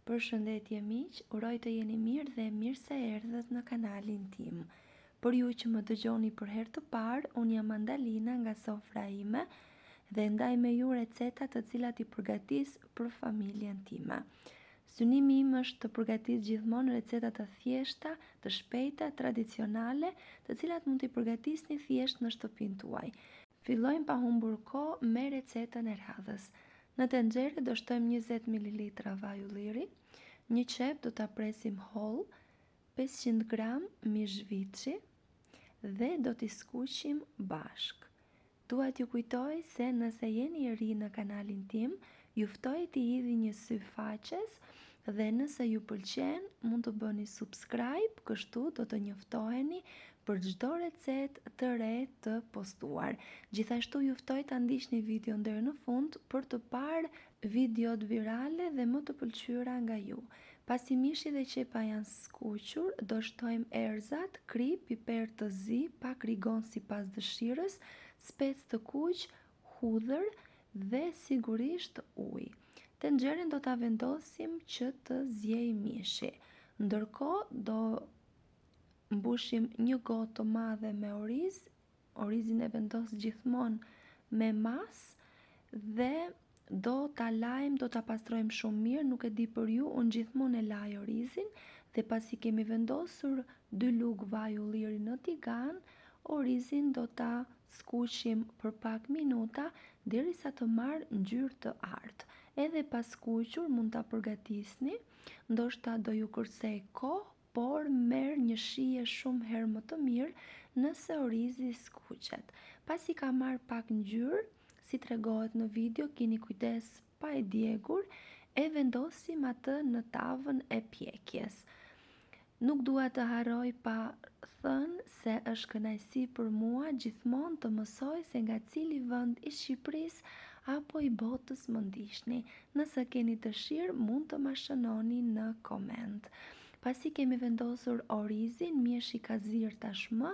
Përshëndetje miq, uroj të jeni mirë dhe mirë se erdhët në kanalin tim. Për ju që më dëgjoni për herë të parë, unë jam Andalina nga sofra ime dhe ndaj me ju receta të cilat i përgatis për familjen time. Synimi im është të përgatis gjithmonë receta të thjeshta, të shpejta, tradicionale, të cilat mund t'i përgatisni thjesht në shtëpinë tuaj. Fillojmë pa humbur kohë me recetën e radhës. Në tenxhere do shtojmë 20 mililitra vaj ulliri, një qepë do ta presim hollë, 500 gram mish viçi dhe do t'i skuqim bashkë. Dua t'ju kujtoj se nëse jeni i ri në kanalin tim, ju ftoj t'i hidhni një sy faqes dhe nëse ju pëlqen mund të bëni subscribe, kështu do të njoftoheni për çdo recetë të re të postuar. Gjithashtu ju ftoj ta ndiqni videon deri në fund për të parë videot virale dhe më të pëlqyera nga ju. Pasi mishi dhe qepa janë skuqur, do shtojmë erëzat, kripë, piper të zi, pak rigon sipas dëshirës, spec të kuq, hudhër dhe sigurisht ujë. Tenxheren do ta vendosim që të ziejë mishi. Ndërkohë do mbushim një gotë të madhe me oriz, orizin e vendos gjithmonë me masë dhe do ta lajmë, do ta pastrojmë shumë mirë, nuk e di për ju, unë gjithmonë e laj orizin dhe pasi kemi vendosur dy lugë vaj ulliri në tigan, orizin do ta skuqim për pak minuta derisa të marrë ngjyrë të artë. Edhe pa skuqur mund ta përgatisni, ndoshta do ju kursejë kohë, por merr një shije shumë herë më të mirë nëse orizi skuqet. Pasi ka marrë pak ngjyrë, si tregohet në video, kini kujdes pa e djegur, e vendosim atë në tavën e pjekjes. Nuk dua të harroj pa thënë se është kënaqësi për mua gjithmonë të mësoj se nga cili vend i Shqipërisë apo i botës më ndiqni. Nëse keni dëshirë mund të ma shënoni në koment. Pasi kemi vendosur orizin, mishi ka zirë tashmë,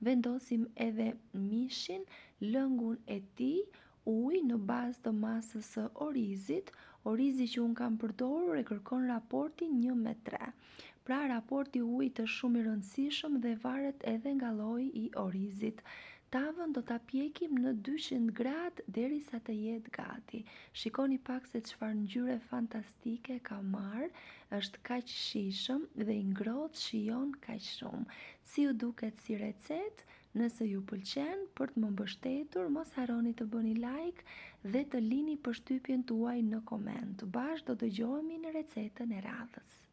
vendosim edhe mishin, lëngun e tij, ujë në bazë të masës së orizit, orizi që unë kam përdorur e kërkon raportin 1 me 3. Pra raporti i ujit është shumë i rëndësishëm dhe varet edhe nga lloji i orizit. Tavën do ta pjekim në 200 gradë derisa të jetë gati. Shikoni pak se çfarë ngjyre fantastike ka marrë, është kaq shijshëm dhe i ngrohtë shijon kaq shumë. Si ju duket si recetë? Nëse ju pëlqen, për të më mbështetur, mos harroni të bëni like dhe të lini përshtypjen tuaj në koment. Bashkë do dëgjohemi në recetën e radhës.